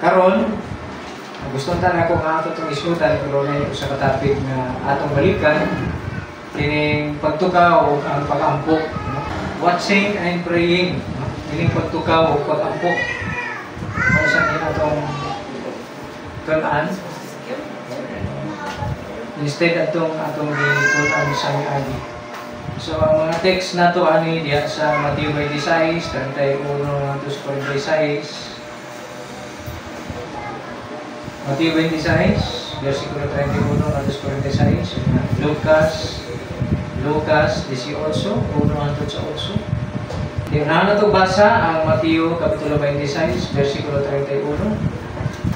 Karon, gusto ta nako nga ato itong isgutan, pero na usa ka topic nga atong balikan kining pagtukaw ug ang pag-ampo, no? Watching and praying, no? Kining pagtukaw ug pag-ampo mao sa ni atong tun-an instead atong atong gitun-an sa miagi. So ang mga text nato ani diha sa Mateo 26, 31 ngadto sa 46. Mateo 26, versikulo 31 ngadto sa 46. Lucas 18, 1 hangtod sa 8. Di na nato basa ang Mateo kapitulo 26, versikulo 31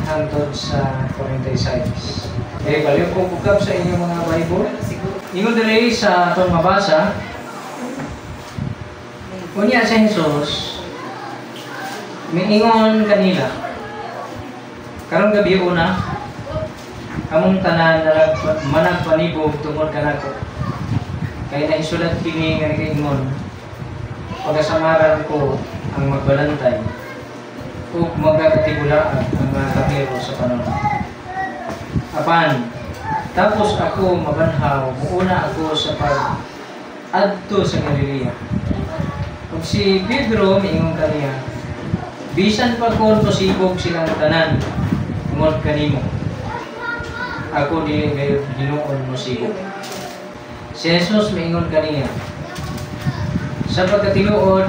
hangtod sa 46. Eh, balik ko bukab sa inyong mga Bible. Ingon diri sa atong mabasa, unya si Jesus, miingon kanila, "Karong gabi una, kamong tanan managpanibog tungod kanako. Kay nahisulat kini nga nagaingon, 'Pagasamaran ko ang magbalantay, ug magkatibulaag ang mga karnero sa panon.' Apan, tapos ako mabanhaw, muuna ako sa pag adto sa Galilea." Ug si Pedro miingon kaniya, "Bisan pa kon mosibog silang tanan tungod kanimo, ako dili gayud hinuon mosibog." Si Jesus miingon kaniya, "Sa pagkatinuod,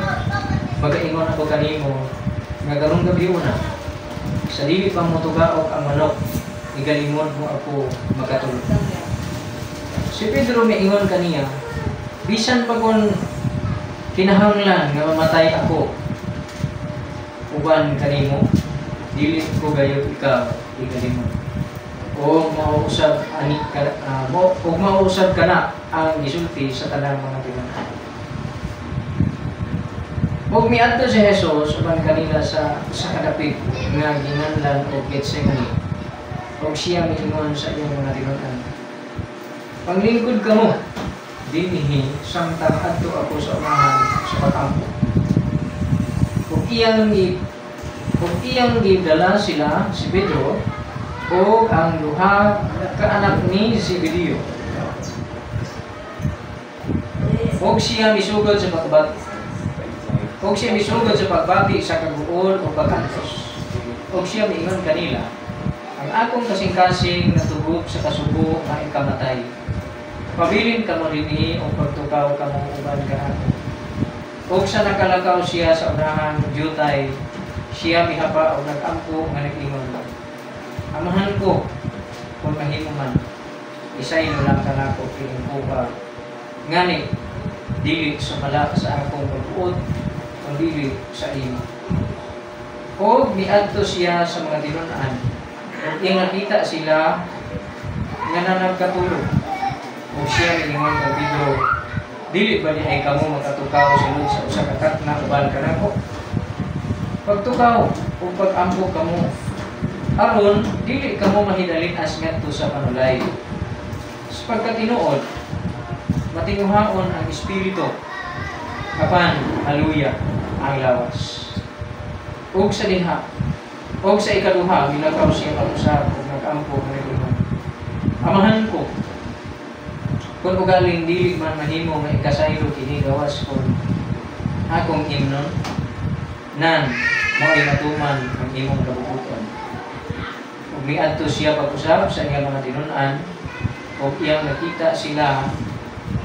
magaingon ako kanimo nga karong gabi una, sa dili pa motugaok ang manok, igalimod mo ako makatulo." Si Pedro miingon kaniya, "Bisan pa kon kinahanglan nga mamatay ako uban kanimo, dili ko gayud ikaw igalimod." O mauusab ani ka, ug mauusab kana ang gisulti sa tanang mga tinunan. Ug miadto si Jesus uban kanila sa usa ka dapit nga ginganlan og Getsemane. Ug siya miingon sa iyang mga tinunan, "Panglingkod kamo dinhi samtang adto ako sa unahan sa pag-ampo." Ug iyang gidala sila si Pedro ug ang duha ka anak ni Zebedeo. Ug siya misugod sa pagbati sa kaguol o pag-antos. Ug siya miingon kanila, "Ang akong kasing-kasing natugop sa kasubo nga ikamatay. Pabilin kamo dinhi ug pagtukaw kamo uban kanako." Ug sa nakalakaw siya sa unahan dyutay, siya mihapa og nag-ampo nga nag-ingon, "Amahan ko, kung mahimo man, isaylo lang kanako kining kupa. Ngani, dili sumala sa akong pagbuot, kundi sa imo." Og miadto siya sa mga tinunan, ug iyang nakita sila nga nanagkatulog. Ug siya miingon kang Pedro, "Dili ba diay kamo makatukaw sulod sa usa ka takna uban kanako? Pagtukaw ug pag-ampo kamo aron dili kamo mahidalin-as ngadto sa panulay. Sa pagkatinuod, matinguhaon ang espiritu, apan haluya ang lawas." Ug sa ikaduha, milakaw siya pag-usab ug nag-ampo nga nag-ingon, "Amahan ko, kung ugaling dili man mahimo nga ikasaylo kini gawas kon akong imnon, nan mao'y matuman ang imong kabubut-on." Ug miadto siya pag-usab sa iyang mga tinun-an ug iyang nakita sila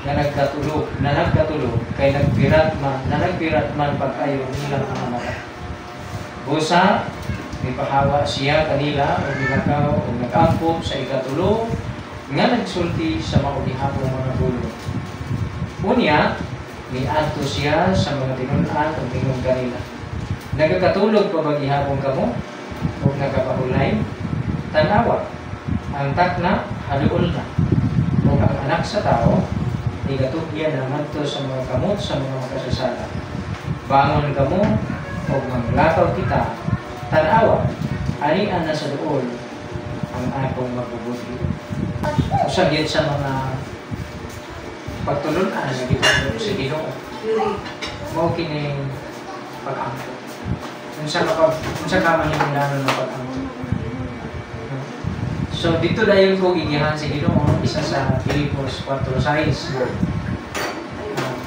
nga nagkatulog, na nagkatulog kay nagbirat man pag-ayo nilang mga mata. Busa mipahawa siya kanila ug milakaw ug nag-ampo sa ikatulo nga nagsulti sa mao gihapong mga pulong. Unya, miadto siya sa mga tinun-an ug mingon kanila, "Nagakatulog pa ba gihapon kamo ug nagapahulay? Tan-awa, ang takna haduol na ug ang Anak sa Tao igatugyan na ngadto sa mga kamot sa mga makasasala. Bangon kamo ug manglakaw kita. Tan-awa, ania na sa duol ang akong magbubudli." Usa gyud sa mga pagtulun-an nga gitudlo sa Ginoo mao kining pag-ampo. Unsa ka mahimulanon ng pag-ampo? So dito dayon ko gigiyahan sa Ginoo, isa sa Filipos 4:6 na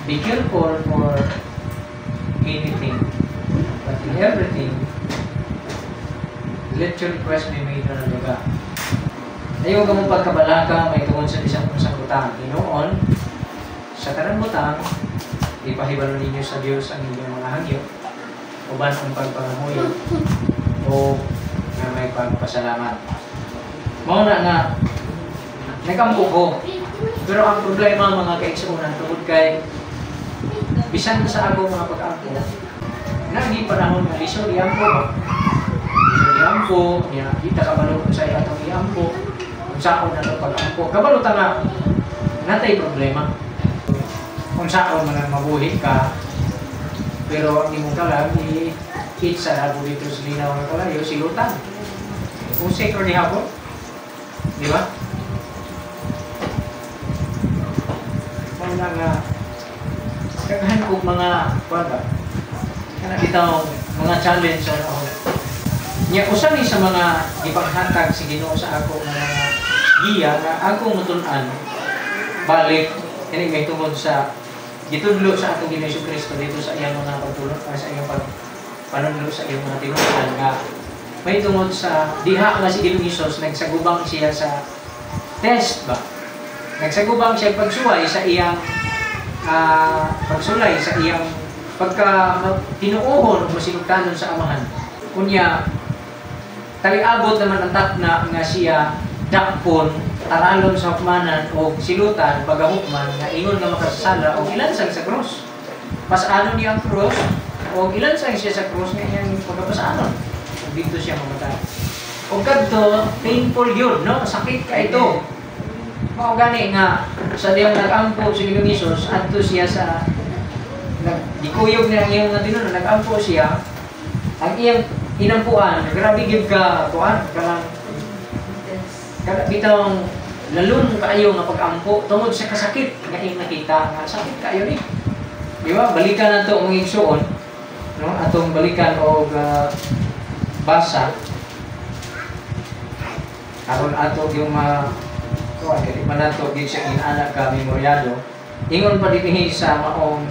be careful for anything, but in everything let your request be made known unto God. Ayaw ka mong pagkabalaka may tungod sa bisan unsang butang. Hinuon, sa tanang butang, ipahibalo ninyo sa Dios ang inyong mga hangyo, uban ang pagpangamuyo, o nga may pagpasalamat. Mao na nga, nagampo ko. Pero ang problema, mga kaigsuonan, tungod kay bisan sa ako mga pag-ampo, nagi panahon nga lisod iampo ba? Lisod iampo, niya, kita kabalo kung sa atong iampo, kung saon na itong pag-ampo. Kabalo ta nga, natay problema. Kung saon man ang mabuhi ka, pero ang imong kalag, i-itsa na po dito sa linaw nga kalayo, silutan. Usik or di hapon? Di ba? Mao na nga, kagahan ko mga, kuwan ba? Kana bitaw, mga challenge sa ako. Nya, usa ni sa mga gipanghatag si Ginoo sa ako nga mga giya nga akong matun-an balik kini may tungod sa gitudlo sa atong Ginoo Kristo dito sa iyang mga pagtulong, sa iyang panudlo sa iyang mga tinuod nga may tungod sa diha nga si Ginoong Hesus nagsagubang siya sa test ba, nagsagubang siya pagsuway sa iyang pagsulay sa iyang pagka tinuohon o masinugtanon sa Amahan. Unya taliabot naman ang takna nga siya dakpon, taralon sa hukmanan o silutan pagahukman nga ingon nga makasasala o ilansang sa krus. Pasanon niya ang krus o ilansang siya sa krus nga iyang pagkapasanon. Dito siya mamatay. O kadto painful yun, no? Sakit ka ito. Mao gani nga sa diyang nag-ampo si Ginoong Hesus adto siya sa nagdikuyog niya ang iyang mga tinunan, nag-ampo siya ang iyang inampuan, grabe gyud ka kuan kanang kada bitawng lalun kaayo nga pag-ampo tungod sa kasakit nga iyang nakita nga sakit kaayo ni. Di ba? Balikan nato ang igsuon, no? Atong balikan og basa aron ato yung ma kuan kay man nato gyud siya inaana ka memoryado. Ingon pa dinhi sa maong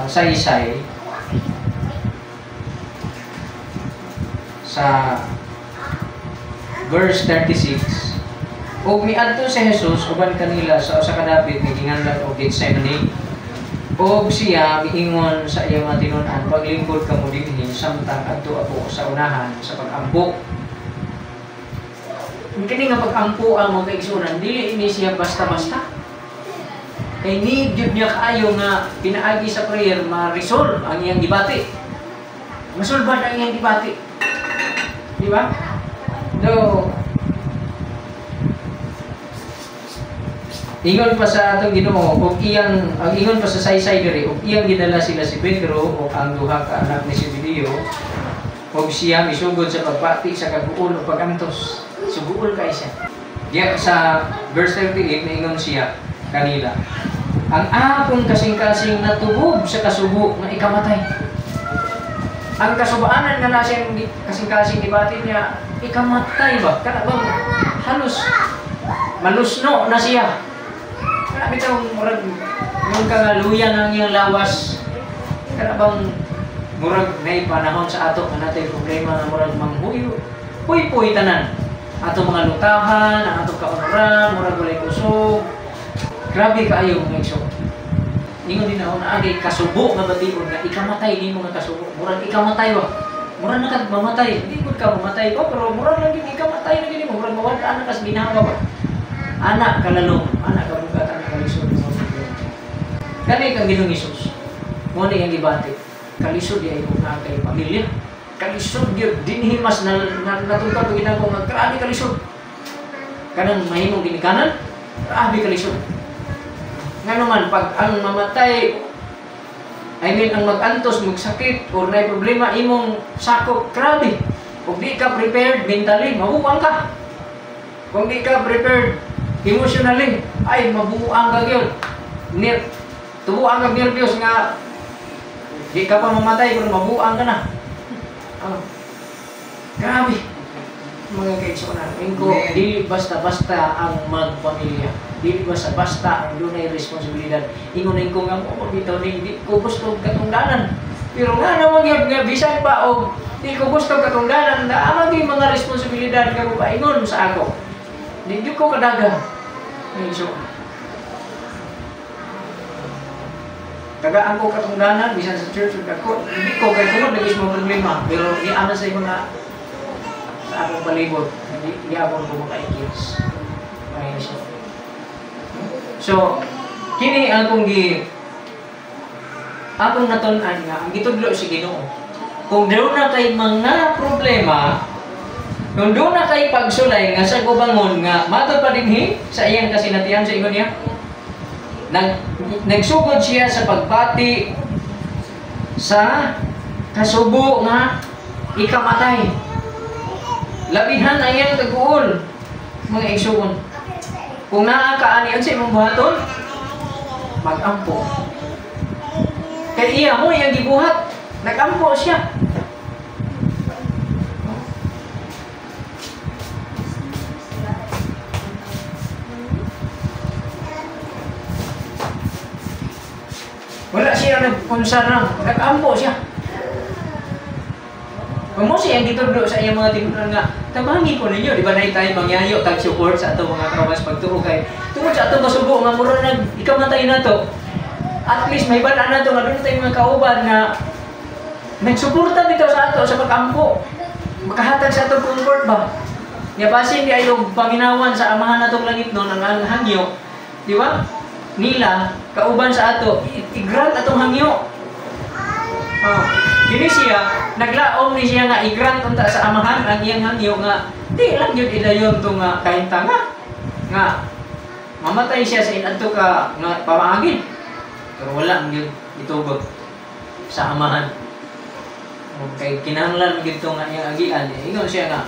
saysay sa verse 36, ug miadto si Jesus uban kanila sa usa ka dapit nga ginganlan og Getsemane, ug siya miingon sa iyang mga tinun-an, paglingkod kamo dinhi samtang adto ako sa unahan sa pag-ampo. Kini nga pag-ampo ang mga kaigsuonan, dili ini siya basta-basta. Kay need gyud niya kaayo nga pinaagi sa prayer ma-resolve ang iyang gibati. Masolban ang iyang gibati. Di ba? So, ingon pa sa atong Ginoo og iyang ang ingon pa sa saysay diri og iyang gidala sila si Pedro o ang duha ka anak ni Zebedeo og siya misugod sa pagpati sa kaguol o pagantos. Suguol kay siya. Diya sa verse 38 naingon siya kanila, ang akong kasing-kasing natubog sa kasubo nga ikamatay. Ang kasubaanan nga na siyang kasing-kasing gibati niya, ikamatay ba? Kana bang halos malusno na siya. Kana bitaw murag yung kagaluyan ang iyang lawas. Kana bang murag nay panahon sa ato nga natay problema nga murag manghuyo. Puy-puy tanan. Ato mga lutahan, ang atong kaunuran, murag walay kusog. Grabe kaayo mga igsoon. Ingon din ako na agay kasubo nga bation nga ikamatay nimo nga kasubo. Murag ikamatay ba? Murag na ka mamatay. Hindi gud ka mamatay ba, pero murag lang gyud ikamatay na gyud mo. Murag mawad-an na kas ginhawa ba? Anak kalalong, anak kabugat, anak kalisod. Kani kang Ginoong Hesus. Mo ni ang gibati. Kalisod di ay nga kay pamilya. Kalisod gyud dinhi mas natungtad gyud nako nga grabe kalisod. Kanang mahimong ginikanan, grabe kalisod. Nga naman, pag ang mamatay, I mean, ang mag-antos, magsakit, or na problema, imong sakop, grabe. Kung di ka prepared mentally, mabuang ka. Kung di ka prepared emotionally, ay, mabuang ka yun. Tubuang ka nervyos nga, di ka pa mamatay, pero mabuang ka na. Oh. Grabe. Mga kaigsuonan, ingko dili basta-basta ang magpamilya. Dili basta-basta ang dunay responsibilidad. Ingon ko nga mo bitaw ning di ko gusto katungdanan. Pero nga naman gyud nga bisan pa og di ko gusto katungdanan, naa man gyud mga responsibilidad nga mopaingon sa ako. Di gyud ko kadagan. Mga tagaan ko katungdanan bisan sa church ug ako, di ko kay tungod lagi sa mga problema, pero niana sa mga sa akong palibot, hindi ako ko makaikis. So, kini akong akong natun-an nga ang gitudlo si Ginoo. Kung doon na kay mga problema, kung doon na kay pagsulay nga sa gubangon nga matod pa dinhi sa iyang kasinatian sa ingon niya, nagsugod siya sa pagbati sa kasubo nga ikamatay. Labihan ang iyang kaguol, mga igsuon. Kung naa ka ani unsa imong buhaton, magampo. Kay iya mo iyang gibuhat, nagampo siya. Wala siya nagpunsa na, nagampo siya. Kung mo siya ang gitudlo sa iyang mga tinunan nga, tabangi ko ninyo, di ba na tayo mangyayo, tag-support sa atong mga kawas pagtuo kay tungod sa atong kasubo nga mura nag ikamatay na to. At least may bal-an na to nga doon tayong mga kauban nga nagsuporta bitaw sa ato sa pag-ampo. Makahatag sa atong comfort ba? Nga basin di ayog paminawan sa amahan natong langit noon ang hangyo, di ba? Nila kauban sa ato, i-grant atong hangyo. Oh, kini siya naglaom ni siya nga i-grant unta sa amahan ang iyang hangyo nga di lang yun idayon to nga kahintang nga mamatay siya sa inadto ka nga pamaagi, pero wala ang yun itugot sa amahan. Kay kinahanglan gyud to nga iyang agian. Ingon siya nga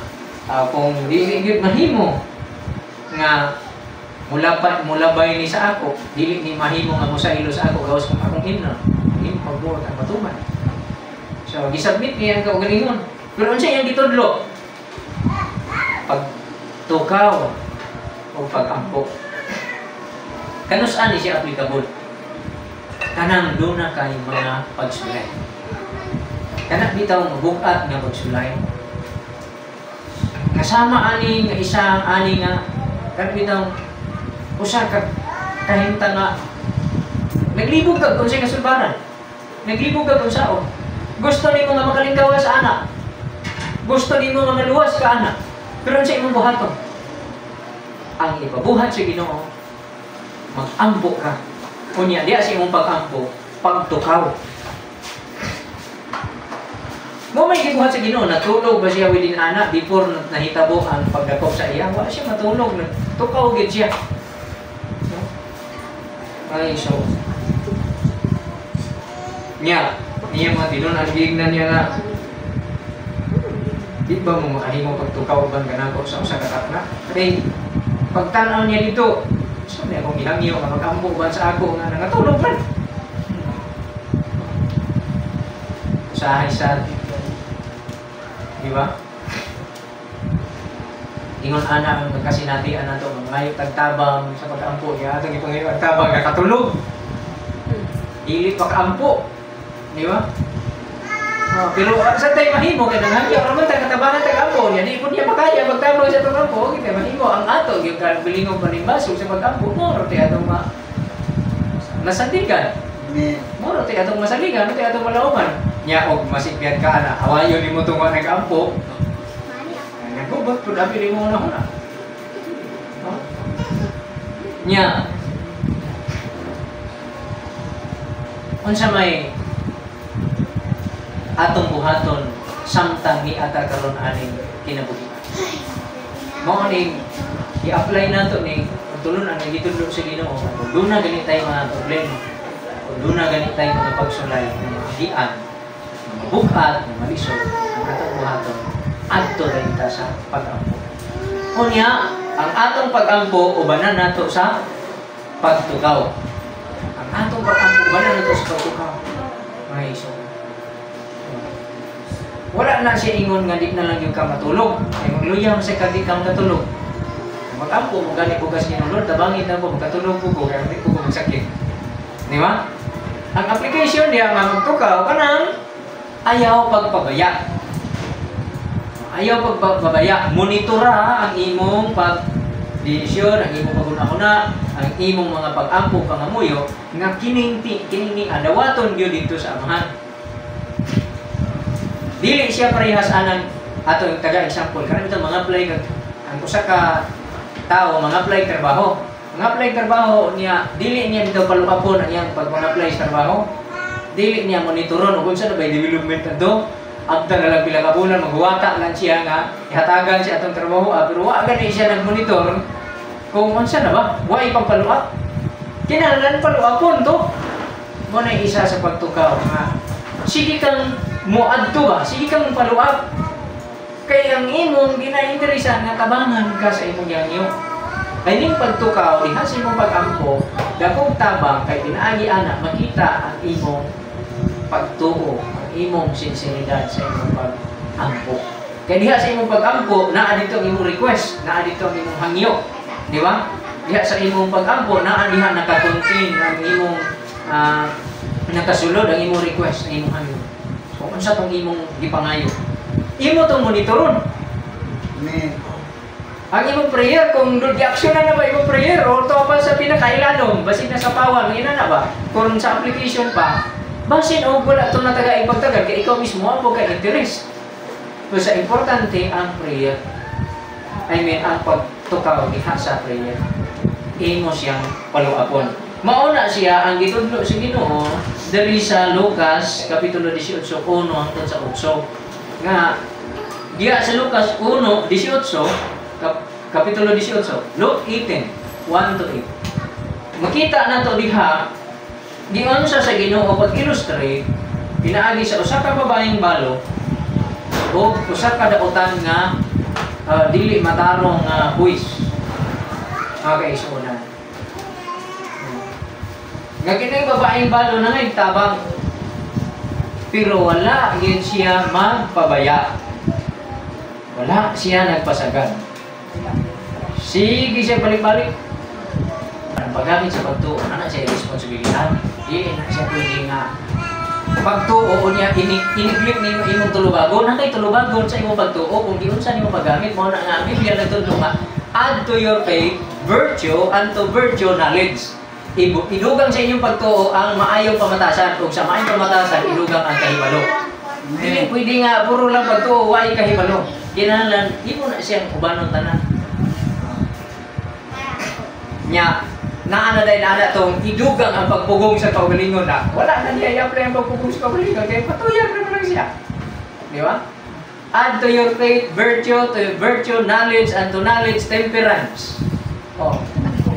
kung dili gyud mahimo nga mulabay ni sa ako, dili ni mahimo nga mosaylo sa ako gawas kung akong himno himo pagbuot ang matuman. So, gisubmit niya ang kaugalingon. Pero unsa iyang gitudlo? Pagtukaw o pagampo. Kanus-an ni siya applicable? Kanang duna kay mga pagsulay. Kanak bitaw mabugat nga pagsulay. Kasama ani nga isa ani nga kanak bitaw usa ka kahimtang nga naglibog kag unsay kasulbaran. Naglibog kag unsaon. Gusto nimo nga makalingkaw ka sa anak. Gusto nimo nga maluwas ka anak. Pero unsa imong buhaton? Ang ipabuhat sa Ginoo, magampo ka. Unya diha sa imong pagampo, pagtukaw. Mo may gibuhat sa Ginoo, natulog ba siya within anak before nahitabo ang pagdakop sa iya? Wa siya matulog, nagtukaw gid siya. Ay, so nya niya mga tinunan gignan niya nga di ba mo makahimo pagtukaw uban kanako sa usa ka takna? Kay pagtan-aw niya dito, so niya akong gihangyo nga magampo uban sa ako nga nangatulog man. Usahay sa, di ba? Ingon ana ang kasinatian nato mangayo tagtabang sa pag-ampo niya atong ipangayo ang tabang nakatulog. Dili pa kaampo. Di ba? Oh, pero sa tayo mahimo kay nanghangyo ra man ta katabangan tag ampo niya, di pud niya makaya magtabang sa atong ampo, kita mahimo ang ato gyud kan bilingong panimbaso sa pag-ampo mo ro tay atong masandigan. Mo ro tay atong masaligan, mo tay atong malauman. Nya og masipyat ka ana, awayon nimo tong nag-ampo. Nagubot pud abi nimo una una. Oh. Nya unsa may atong buhaton samtang niata karon aning kinabuhi. Mao ning i-apply nato ning tulun-an nga gitudlo sa Ginoo. Kung duna gani tay mga problema, kung duna gani tay mga pagsulay nga maagian, nga mabugat, nga malisod, ang atong buhaton adto rin ta sa pag-ampo. Unya, ang atong pag-ampo ubanan nato sa pagtukaw. Ang atong pag-ampo ubanan nato sa pagtukaw. Mga iso. Wala na siya ingon nga di na lang yung ka matulog. Ay magluya mo sa kag di ka makatulog. Mag-ampo mo gani bugas niya, "Lord, tabangin na mo makatulog ko kay di ko magsakit." Di ba? Ang application diya nga magtukaw kanang ayaw pagpabaya. Ayaw pagpabaya, monitora ang imong pag desisyon, ang imong paghuna-huna, ang imong mga pag-ampo, pangamuyo nga kining kining ni adawaton gyud dito sa Amahan. Dili siya parehas anang ato taga example karon ito mga apply kag ang usa ka tao mga apply trabaho. Mga apply trabaho niya, dili niya bitaw paluapon ang iyang pag mga apply sa trabaho. Dili niya monitoron ug unsa na ba development adto. Abta na lang pila ka bulan, maghuwata lang siya nga ihatagan siya atong trabaho, pero wa gani siya nagmonitor kung unsa na ba, wa ipagpaluap. Kinahanglan paluapon to. Mo na isa sa pagtukaw nga sige kang moadto ba, sige kang paluap. Kay ang imong ginainteresan nga tabangan ka sa imong yangyo. Kay ning pagtukaw diha sa imong pag-ampo, dakong tabang kay pinaagi ana makita ang imong pagtuo, ang imong sinseridad sa imong pag-ampo. Kay diha sa imong pag-ampo, naa dito ang imong request, naa dito ang imong hangyo. Di ba? Diha sa imong pag-ampo, naa diha nakakontain ang imong nakasulod ang imong request, ang imong hangyo. So, unsa tong imong gipangayo? Imo tong monitoron. Amen. Ang imong prayer, kung gi-action na ba imong prayer, o to pa sa pinakailalom, basin na sa pawang, ina na ba? Kung sa application pa, basin o wala ito nataga ipagtagal, kay ikaw mismo ang ka interest. So, sa importante ang prayer, I mean, ang pagtukaw diha sa prayer, imo siyang paluapon. Mauna siya ang gitudlo sa Ginoo diri sa Lucas kapitulo 18, 1 hangtod sa 8. Nga diha sa Lucas 1:18, kapitulo 18, Luke 18, 1 to 8. Makita nato diha giunsa sa Ginoo pag-illustrate pinaagi sa usa ka babaeng balo o usa ka dautan nga dili matarong nga huwis. Mga kaisunan. Nga kining babaeng balo na ngay tabang, pero wala gyud siya magpabaya. Wala siya nagpasagad. Sige siya balik-balik. Ang paggamit sa pagtuo, ana siya responsibilidad. Di na siya pwede nga pagtuo niya ini-neglect nimo imong tulubagon. Na kay tulubagon sa imong pagtuo kung giunsa nimo paggamit mo na nga ang Biblia nagtudlo nga add to your faith virtue, and to virtue knowledge. Idugang sa inyong pagtuo ang maayong pamatasan, ug sa maayong pamatasan idugang ang kahibalo. Dili pwede nga puro lang pagtuo, way kahibalo. Kinahanglan imo na siyang ubanon tanan. Nya naa na dahil ana tong idugang ang pagpugong sa kaugalingon na wala na niya i-apply ang pagpugong sa kaugalingon kay patuyan na lang siya. Di ba? Add to your faith virtue, to virtue knowledge, and to knowledge temperance. Oh.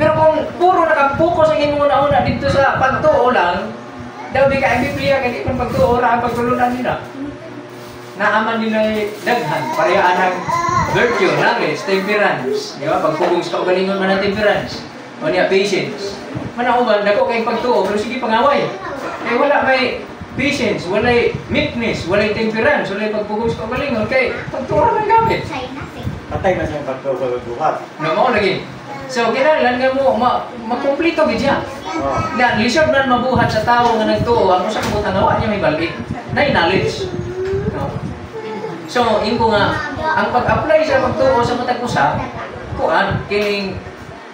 Pero kung puro nakapokus ang imong una-una dito sa pagtuo lang, daw di ka ang Biblia kay di man pagtuo ra ang pagtulunan nila. Naaman nila daghan, pareha ang virtue, knowledge, temperance. Di ba? Pagpugong sa kaugalingon man ang temperance. O niya, patience. Manauban, dako kay pagtuo, pero sige pangaway. Kay wala may patience, walay meekness, walay temperance, walay pagpugong sa kaugalingon, kay pagtuo ra man gamit. Patay na siyang pagbuhat. No, mao lagi. So, kinahanglan nga mo, makumplito gid siya. Oh. Na, lisod man mabuhat sa tao nga nagtuo, ang usa ka butang nga wa niya may balik. Nay knowledge. No? So, ingo nga, ang pag-apply sa pagtuo sa matag usa, kuan, kining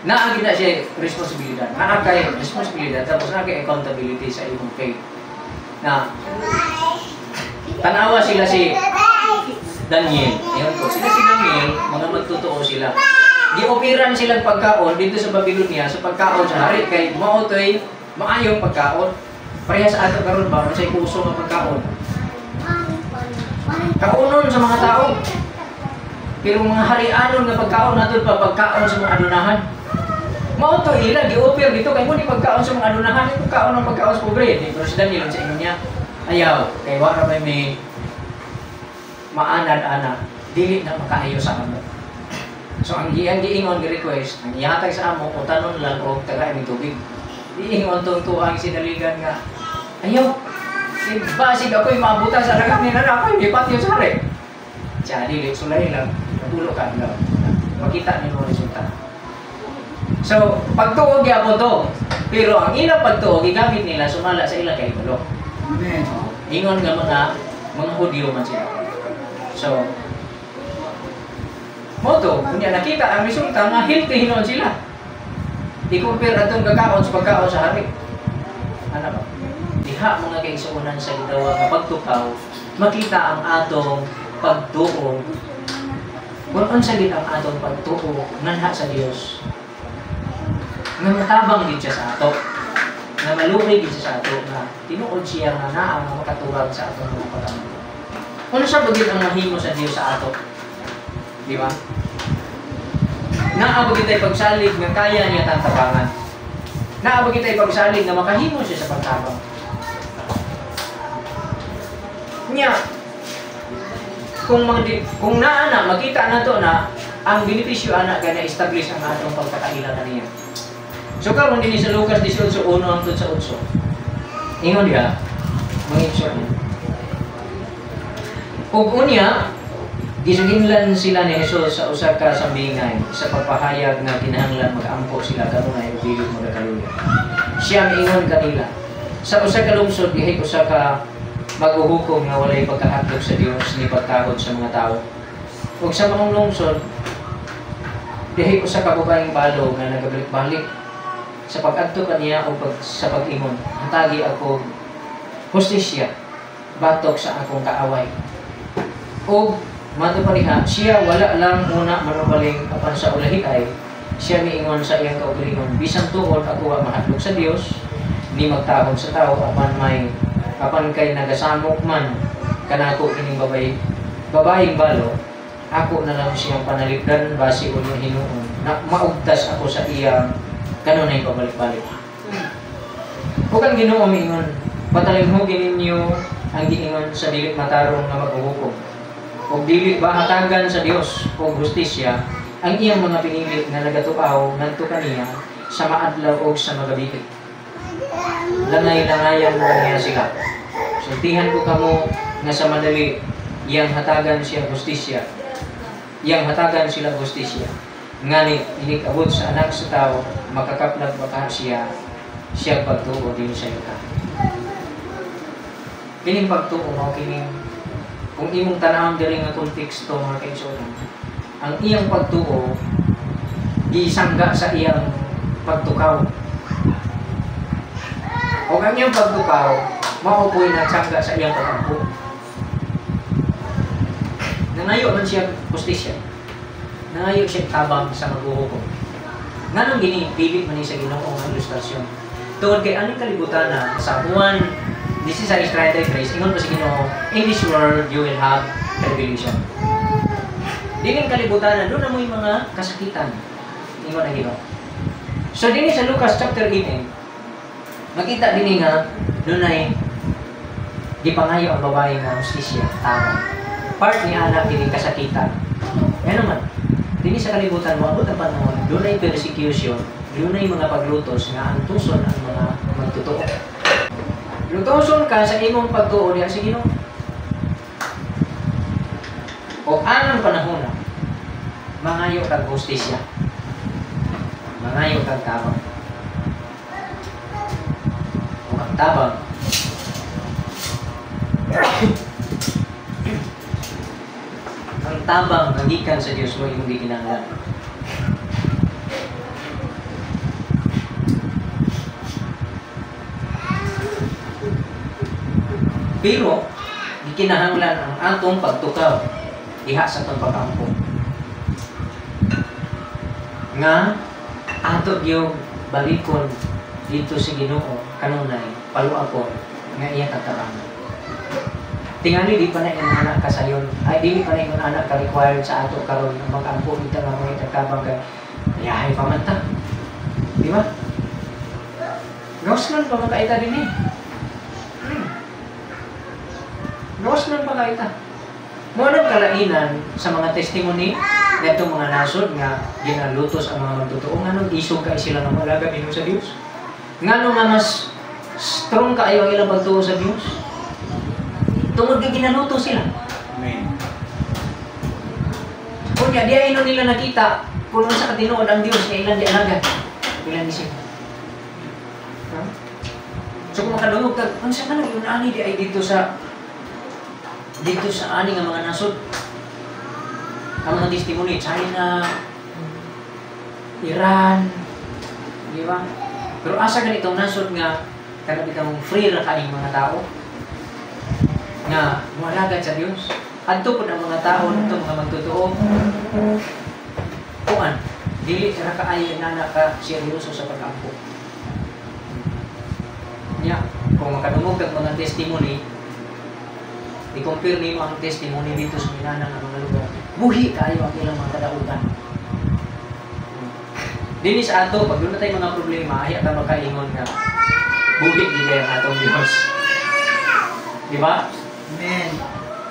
naa gid na siya responsibilidad. Naa kay responsibilidad tapos naa kay accountability sa imong faith. Na tanawa sila si Daniel. Ayun ko, sila si Daniel, mga magtotoo sila. Giopiran silang pagkaon dito sa Babylonia sa pagkaon sa hari kay mao toy maayong pagkaon. Pareha sa ato karon ba unsay uso nga pagkaon? Kaunon sa mga tao. Pero mga harianon nga pagkaon nato pa pagkaon sa mga adunahan. Mao to ila gioffer dito kay mo ni pagkaon sa mga adunahan, pagkaon ang pagkaon sa pobre. Di pero si Daniel sa ingon niya, ayaw kay wa ra may may maanad ana, dili na makaayo sa amo. So ang iyang giingon gi-request, ang ihatag sa amo utanon lang og taga mi tubig. Giingon tong tuang sinaligan nga ayaw. Basig ako'y maabutan sa lagak ni Nana, ako'y mipatyo sa hari. Siya, dili, sulay lang, natulo ka adlaw. Makita nimo ang resulta. So, pagtuo gyapon to. Pero ang ilang pagtuo, gigamit nila sumala sa ilang kahibalo. Amen. Ingon nga mga Hudyo man sila. So, moto, kunya nakita ang resulta nga healthy hinon sila. I-compare atong kakaon sa pagkaon sa hari. Ano ba? Diha mga kaigsuonan sa gitawag nga pagtukaw, makita ang atong pagtuo. Kung unsa gid ang atong pagtuo nganha sa Dios, nga matabang gid siya sa ato, nga maluoy gid siya sa ato, nga tinuod siya nga naa nga makatubag sa atong mga pag-ampo. Unsa ba gid ang mahimo sa Dios sa ato? Di ba? Naa ba gid tay pagsalig nga kaya niya tantabangan? Naa ba gid tay pagsalig nga makahimo siya sa pagtabang? Nya, kung naa na, makita na to na ang benepisyo ana kay na-establish ang atong pagkakaila kaniya. So karon dinhi sa Lucas 18:1 hangtod sa 8. Ingon diha, mga igsoon. Ug unya, gisuginlan sila ni Jesus sa usa ka sambingay sa pagpahayag nga kinahanglan mag-ampo sila kanunay ug dili magakaluya. Siya miingon kanila, sa usa ka lungsod dihay usa ka maghuhukom nga walay pagkahadlok sa Dios ni pagtahod sa mga tawo. Ug sa maong lungsod dihay usa ka babaeng balo nga nagabalik-balik sa pag-adto kaniya o sa pag-ingon, hatagi ako hustisya batok sa akong kaaway. Og mato pa diha, siya wala lang una manubaling apan sa ulahi ay siya miingon sa iyang kaugalingon, bisan tuod ako wa mahadlok sa Dios ni magtahod sa tao apan kay nagasamok man kanako kining babaeng balo, ako na lang siyang panalipdan basi unya hinuon na maugtas ako sa iyang kanunay pabalik-balik. Ug ang Ginoo miingon, patalimhugin ninyo ang giingon sa dili matarong nga maghuhukom. Ug dili ba hatagan sa Dios og hustisya ang iyang mga pinili nga nagatuaw ngadto kaniya sa maadlaw og sa magabi? Langay-langayan mo niya sila. Sultihan ko kamo nga sa madali iyang hatagan siya hustisya. Iyang hatagan sila hustisya. Ngani inig-abot sa anak sa tao, makakaplag baka siya siya pagtuo din sa yuta. Kining pagtuo mao kining kung imong tan-awon diri nga konteksto mga kaigsuonan, ang iyang pagtuo gisangga sa iyang pagtukaw. O ang iyang pagtukaw mao po'y nagsangga sa iyang pag-ampo. Nangayo man siya hustisya. Nangayo siya tabang sa maghuhukom. Nganong gini pili man ni sa Ginoo nga ilustrasyon? Tungod kay aning kalibutan na sa Juan 16:33, ingon pa sa Ginoo, in this world you will have tribulation. Dining kalibutan na doon na mo'y mga kasakitan. Ingon ang Ginoo. So dinhi sa Lucas chapter 18, makita dinhi nga dunay gipangayo ang babae nga hustisya, tama. Part ni anak kining kasakitan. Ngano man, dinhi sa kalibutan moabot ang panahon, dunay persecution, dunay mga paglutos nga antuson ang mga magtotoo. Lutoson ka sa imong pagtuo diha sa Ginoo. O anang panahon na, mangayo kag hustisya. Mangayo kag tabang. O ang tabang, ang tabang nga gikan sa Dios mo imong gikinahanglan. Pero gikinahanglan ang atong pagtukaw diha sa atong pag-ampo. Nga ato gyud balikon dito sa Ginoo kanunay paluapon nga iya katabangan. Tingali di pa na ingon anak kasayon, ay dili pa na ingon anak ka required sa ato karon mag-ampo kita nga mga tabang kay yahay pa man ta. Di ba? Gawas lang pa man kaita dinhi. Gawas lang pa kaita. Mao nang kalainan sa mga testimony ngadtong mga nasod nga ginalutos ang mga magtotoo nganong isog kay sila nga moalagad nino sa Dios. Ngano nga mas strong kaayo ang ilang pagtuo sa Dios? Tungod kay ginaluto sila. Amen. Kunya, di ay nila nakita kung unsa ka tinuod ang Dios nga ilang gialagad. Ilang isip. Ha? So kung makadungog tag, unsa man ang ani di ay dito sa ani nga mga nasod. Ang mga testimony, China, Iran, di ba? Pero asa ganitong nasod nga kana bitang free ra kaing mga tao nga moalagad sa Dios. Adto pud ang mga tao nito mga magtotoo. Kuan, dili ra kaayo nana ka seryoso sa pag-ampo. Nya, kung makadungog kag mga testimony, i-compare nimo ang testimony dito sa minana nga mga lugar. Buhi kaayo ang ilang mga kadautan. Dinhi sa ato, pag doon na tayo mga problema, ay ta makaingon nga buhi gid ang atong Dios. Di ba? Amen.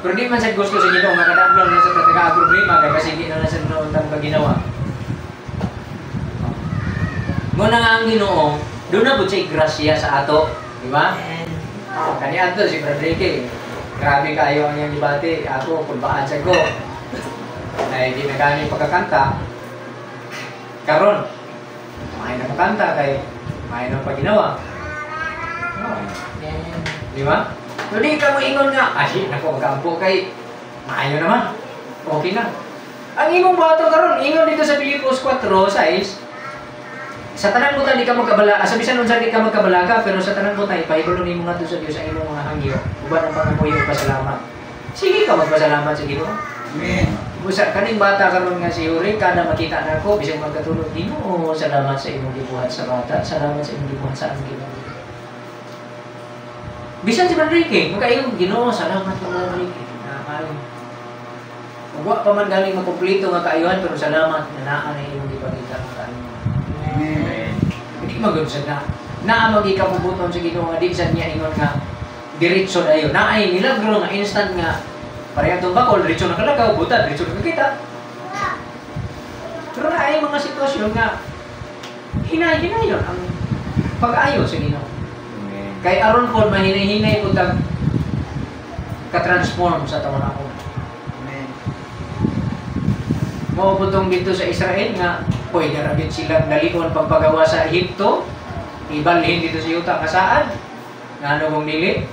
Pero di man sa gusto sa Ginoo nga kada adlaw na sa taga problema kay kasi di na lang sa Ginoo ang paginawa. Mo na nga ang Ginoo, doon na pud siya grasya sa ato, di ba? Amen. Kani ato si Brother Ricky, grabe kaayo ang iyang gibati, ako kulbaan sa ko. Ay di na gani pagkakanta. Karon, maayo na makanta kay maayo na paginawa. Amen. Di ba? So di ka mo ingon nga, ay, nako, magkampo kay maayo naman. Okay na. Ang imong buhaton karon, ingon dito sa Filipos 4:6, sa tanan mo di ka magkabala, sa bisan unsa di ka magkabalaga, pero sa tanan mo ipahibalo nimo ngadto sa Dios ang imong mga hangyo. Uban ang pangamuyo pasalamat. Sige ka magpasalamat sa Ginoo. Amen. Busa kaning bata karon nga si Yuri, kada makita nako bisag magkatulog, Ginoo, salamat sa imong gibuhat sa bata, salamat sa imong gibuhat sa among Ginoo. Bisan si Manrique, magkaingon, Ginoo, salamat ka Manrique. Nakakayo. Wa pa man galing makumpleto nga kaayuhan, pero salamat na naa na imong gipakita nga kaayuhan. Amen. Hindi magod sa na. Naa magikabubuton sa Ginoo nga di sa niya ingon nga diretso dayon. Naay milagro nga instant nga pareha tong bakol, diretso na kalagaw, buta, diretso na kakita. Pero naay mga sitwasyon nga hinay-hinayon ang pag-ayo sa Ginoo. Amen. Kay aron pod mahinay-hinay po tag ka-transform sa taon ako. Amen. Mao po tong dito sa Israel nga pwede ra gyud silang dalion pagpagawa sa Ehipto, ibalhin dito sa yuta kasaad. Ngano kung dili?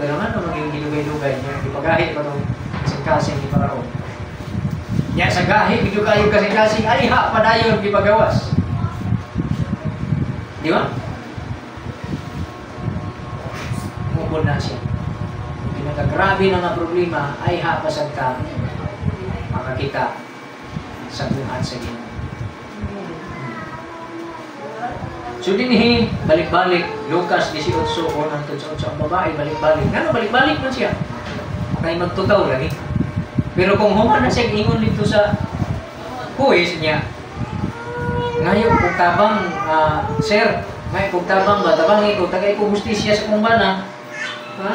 Pero ngano maging gidugay-dugay niya gipagahi pa tong kasing-kasing ni Parao. Nya sa gahi gid kayo kasing-kasing ay ha padayon gipagawas. Di ba? Mukod na siya. Pinakagrabe na nga problema ay ha pasag ka makakita sa buhat sa Ginoo. So dinhi balik-balik Lucas 18:1-8 ang babae balik-balik. Ngano balik-balik man siya? Kay magtukaw lagi. Pero kung human na siya ingon dito sa huwes niya, ngayo kog tabang sir, ngayo kog tabang ba tabangi ko tagay ko hustisya sa akong bana. Ha?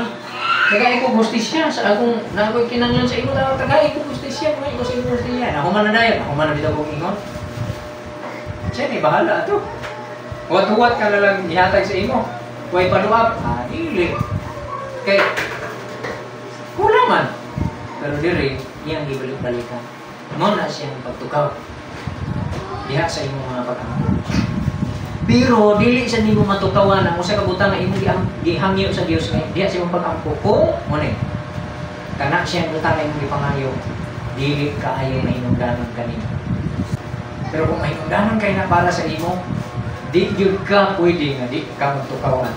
Tagay ko hustisya sa akong nakoy kinahanglan sa imo tagay ko hustisya, ngayo ko sa imo hustisya. Nahuman na dayon, nahuman na bitaw kog ingon. Siya ni bahala ato. Huwat-huwat ka na lang ihatag sa imo. Way paluap, ah, dili. Kay kulang man. Pero diri iyang gibalik-balikan. Mao na siyang pagtukaw diha sa imong mga pag-ampo. Pero dili sa nimo matukawan ang usa ka butang nga imong gihangyo sa Dios nga diha sa imong pag-ampo kung mo ni kana siyang butang nga imong gipangayo dili kaayo mahinungdanon kanimo. Pero kung mahinungdanon kay na para sa imo, di gyud ka pwede nga di ka magtukawan.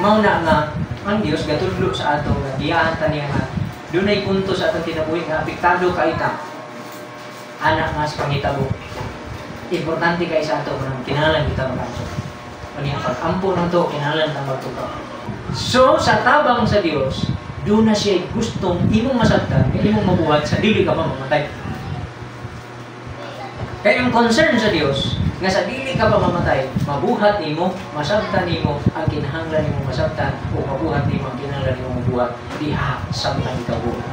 Mao na nga ang Dios gatudlo sa ato nga giyahan ta niya nga dunay punto sa atong kinabuhi nga apektado kay ta. Anak nga sa pangitabo. Importante kay sa ato kung kinahanglan kita mag-ampo. Unya pag-ampo nato kinahanglan ta magtukaw. So sa tabang sa Dios, doon na siya gustong imong masabtan, imong mabuhat sa dili ka pa mamatay. Kaya ang concern sa Dios nga sa dili ka pa mamatay, mabuhat nimo, masabtan nimo ang kinahanglan nimo masabtan o mabuhat nimo ang kinahanglan nimo mabuhat diha samtang ikaw buhat.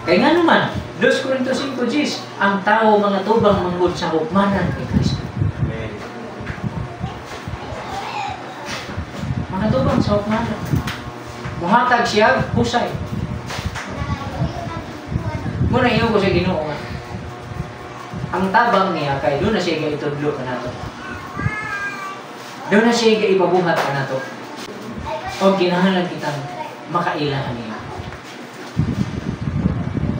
Kay nga naman, 2 Corintios 5:10, ang tao mga tubang manggod sa hukmanan ni Kristo. Amen. Mga tubang sa hukmanan. Muhatag siya husay. Muna ingon ko sa Ginoo nga ang tabang niya kay doon na siya gaitudlo kanato. Doon na siya gaipabuhat kanato. O kinahanglan kitang makaila niya.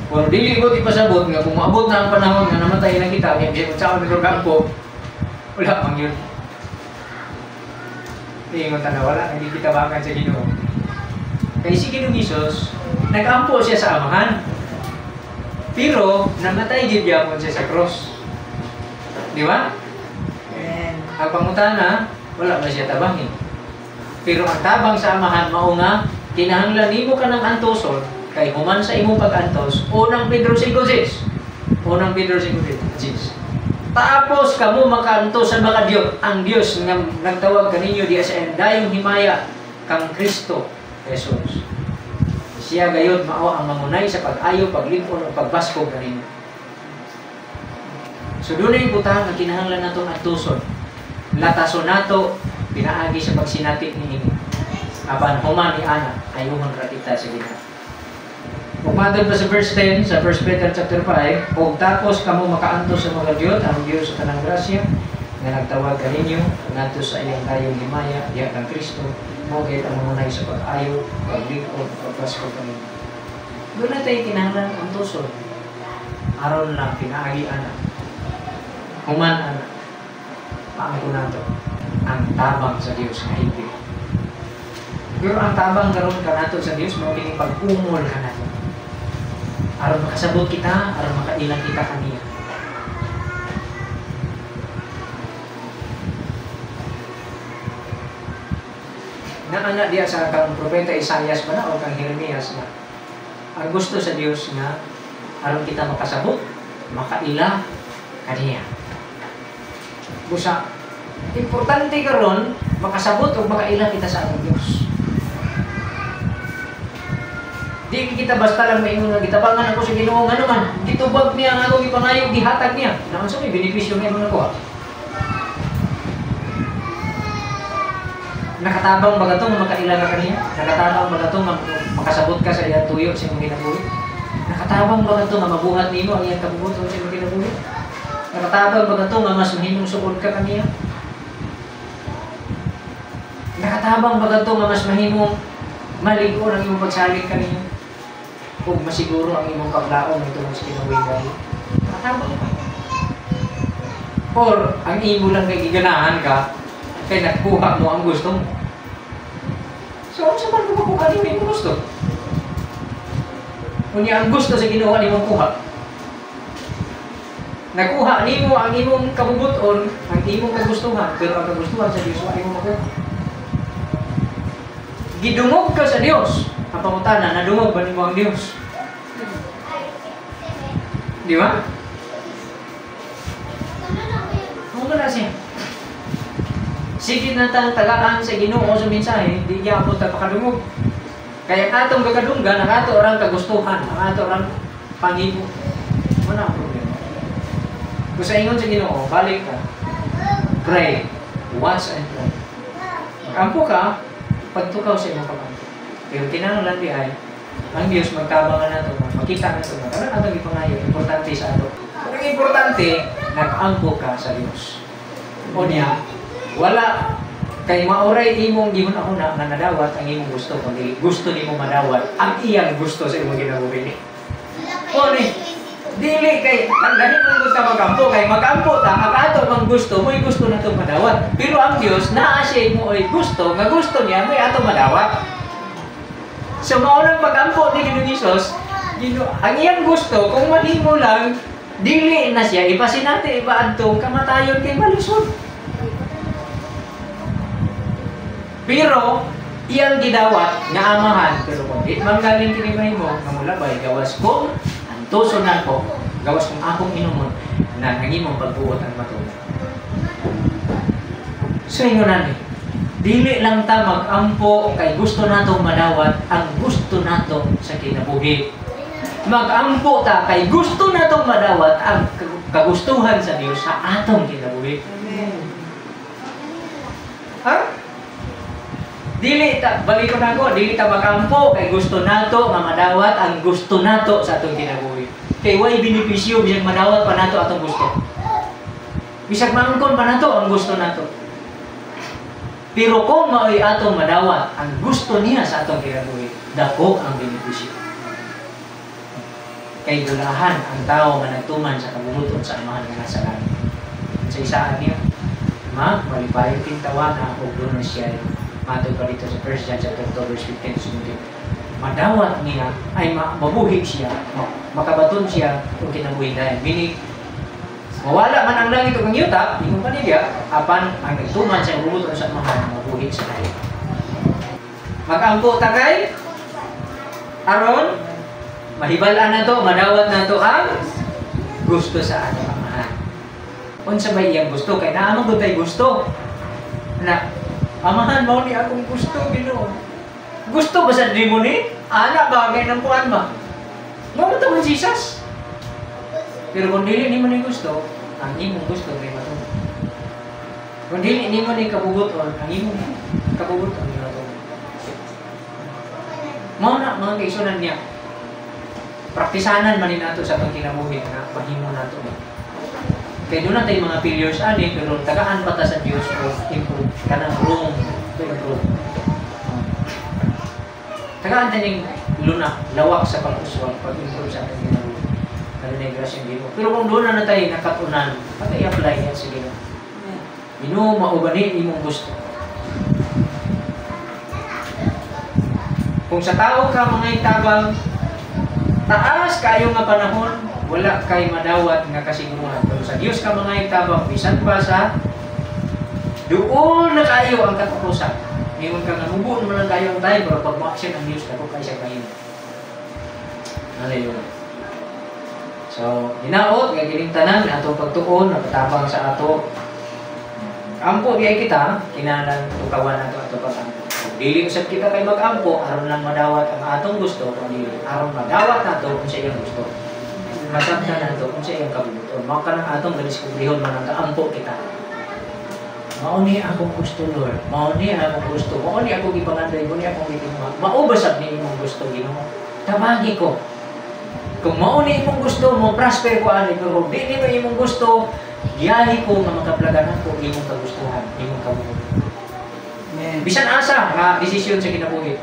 Kung dili ko ipasabot nga kung maabot na ang panahon nga namatay na kita, kaya bisan unsaon ni kampo, wala man yun. Ingon ta na wala, hindi kita bakan sa Ginoo. Kay si Ginoong Hesus, nag-ampo siya sa Amahan. Pero namatay gid gyapon siya sa cross. Di ba? Amen. Ang pangutana, wala ba siya tabangin? Pero ang tabang sa Amahan mao nga kinahanglan nimo kanang antoson kay human sa imong pag-antos, unang Pedro 5:6. Unang Pedro 5:6. Tapos kamo makaantos sa makadiyot ang Dios nga nagtawag kaninyo diha sa dayong himaya kang Kristo Jesus. Siya gayud mao ang mangunay sa pag-ayo, paglingkod ug pagbaskog kaninyo. So dunay butang nga kinahanglan natong antuson. Latason nato pinaagi sa pagsinati niini. Apan human ni ana ayuhon ra kita sa Ginoo. Ug matod pa sa verse 10 sa 1 Peter chapter 5, ug tapos kamo makaantos sa mga Dios, ang Dios sa tanang grasya nga nagtawag kaninyo ngadto sa iyang dayong himaya diha kang Kristo, mao gid ang mangunay sa pag-ayo, paglingkod, pagbaskog kaninyo. Doon na tayo kinahanglan antuson. Aron lang pinaagi ana. Human ana. Paangko nato ang tabang sa Dios nga higit. Pero ang tabang karon kanato sa Dios mao kini pag-umol kanato. Aron makasabot kita, aron makailang kita kaniya. Naana diya sa kang propeta Isaias ba na o kang Jeremias na ang gusto sa Dios nga aron kita makasabot, makaila kaniya. Busa importante karon makasabot o makaila kita sa atong Dios. Di kita basta lang maingon nga gitabangan ako sa Ginoo ngano man gitubag niya ang akong gipangayo, gihatag niya. Naunsa may benepisyo nga imong nakuha? Nakatabang ba kato nga makaila ka kaniya? Nakatabang ba kato nga makasabot ka sa iyang tuyo sa imong kinabuhi? Nakatabang ba kato nga mabuhat nimo ang iyang kabubuton sa imong kinabuhi? Nakatabang ba kato nga mas mahimong suod ka kaniya? Nakatabang ba kato nga mas mahimong malig-on ang imong pagsalig kaniya? Ug masiguro ang imong paglaom itong sa kinabuhi dahil nakatabang ba? Or ang imo lang kay giganahan ka kay nakuha mo ang gusto mo. So, unsa man kung makuha nimo imong gusto? Unya ang gusto sa Ginoo nimo kuha. Nakuha nimo ang imong kabubuton, ang imong kagustuhan, pero ang kagustuhan sa Dios wa imo makuha. Gidungog ka sa Dios. Ang pangutana, nadungog ba nimo ang Dios? Di ba? Mao na siya. Sige na tang tagaan sa Ginoo sa mensahe, di gyapon ta pakadungog. Kaya ang atong kakadunggan, ang ato orang kagustuhan, ang ato orang panghimo. Wala ang problema. Kung sa ingon sa Ginoo, balik ka. Pray. Watch and pray. Magampo ka, pagtukaw sa imong pag-ampo. Pero kinahanglan di ay ang Dios magtabang nato, makita nato, karon atong gipangayo, importante sa ato. Pero ang importante, nag-ampo ka sa Dios. O niya, wala kay maoray imong gihuna-huna nga nadawat ang imong gusto, kundi gusto nimo madawat ang iyang gusto sa imong kinabuhi. O ni, dili kay ang dali man gusto magampo kay magampo ta ang ato mang gusto mo'y gusto nato madawat. Pero ang Dios naa siya mo ay gusto nga gusto niya mo'y ato madawat. So mao nang pagampo ni Ginoong Hesus, ang iyang gusto kung mahimo lang dili na siya ipasinati ibaadtong kamatayon kay malusod. Pero iyang gidawat nga amahan, pero kung di man galing kini mahimo nga mulabay gawas kung antuson nako, gawas kung akong inumon na ang imong pagbuot ang matuod. So ingon nani, dili lang ta mag-ampo kay gusto nato madawat ang gusto nato sa kinabuhi. Mag-ampo ta kay gusto nato madawat ang kagustuhan sa Dios sa atong kinabuhi. Amen. Ha? Dili ta, balik ko nako, dili ta makampo kay gusto nato nga madawat ang gusto nato sa atong kinabuhi. Kay way benepisyo bisag madawat pa nato atong gusto. Bisag maangkon pa nato ang gusto nato. Pero kung mao'y atong madawat ang gusto niya sa atong kinabuhi, dako ang benepisyo. Kay gulahan ang tao nga nagtuman sa kabubut-on sa Amahan nga nasa langit. Sa isaan niya, ma, malipayon tintawana og doon siya matod pa dito sa 1 John chapter 2 verse 15 to 17. Madawat niya ay mabuhi siya, makabaton siya kung kinabuhi dahil. Meaning, mawala man ang langit ug ang yuta, ingon pa niya, apan ang nagtuman sa kabubut-on sa Amahan, mabuhi sa langit. Magampo ta kay aron mahibal-an nato, madawat nato ang gusto sa atong Amahan. Unsa may iyang gusto? Kay naa man gud tay gusto. Na, Amahan, mao ni akong gusto, Ginoo. Gusto ba sa nimo ni? Ana ba kay nang kuan ba? Mao man to Jesus. Pero kung dili nimo ni gusto, ang imong gusto kay matuman. Kung dili nimo ni kabubuton, ang imong kabubuton ni matuman. Mao na mga kaigsuonan niya. Praktisanan man ni nato sa atong kinabuhi nga mahimo nato. Kay doon na tayo mga failures ani, pero tagaan pa ta sa Dios og improve kanang room to improve. Tagaan ta ning luna, lawak sa pag-uswag, pag-improve sa atong kinabuhi. Kanang grasya ng Ginoo. Pero kung doon na tayo nakatunan, pati i-apply yan sa Ginoo. Ginoo, mao ba ni imong gusto? Kung sa tao ka mga itabang, taas kayo nga panahon, wala kay madawat nga kasiguruhan. Pero sa Dios ka mga itabang, bisan pa sa duol na kayo ang katapusan. Ngayon ka nga mubo naman lang kayo ang time, pero pag mo-action ang Dios, dako kayo siya kahimo. Hallelujah. So, hinaot, nga kining tanan, atong pagtuon, nakatabang sa ato. Ampo diay kita, kinahanglan tukawan nato ato pag-ampo. Kung dili usab kita kay mag-ampo, aron lang madawat ang atong gusto, kung dili aron madawat nato kung sa iyang gusto. Masabtan nato kung sa iyang kabubuton. Mao ka nang atong gadiskubrihon man ang kaampo kita. Mao ni akong gusto, Lord. Mao ni akong gusto. Mao ni akong gipangandoy, mao ni akong gitinguha. Mao ba sab ni imong gusto, Ginoo? Tabagi ko. Kung mao ni imong gusto, mo prosper ko ani, pero kung dili mo imong gusto, giyahi ko nga makaplagan ako imong kagustuhan, imong kabubuton. Amen. Bisan asa nga desisyon sa kinabuhi,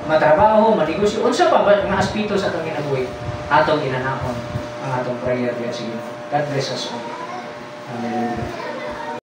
matrabaho, manegosyo, unsa pa ba nga aspeto sa atong kinabuhi, atong inanahon ang atong prayer diya sa Ginoo. God bless us all.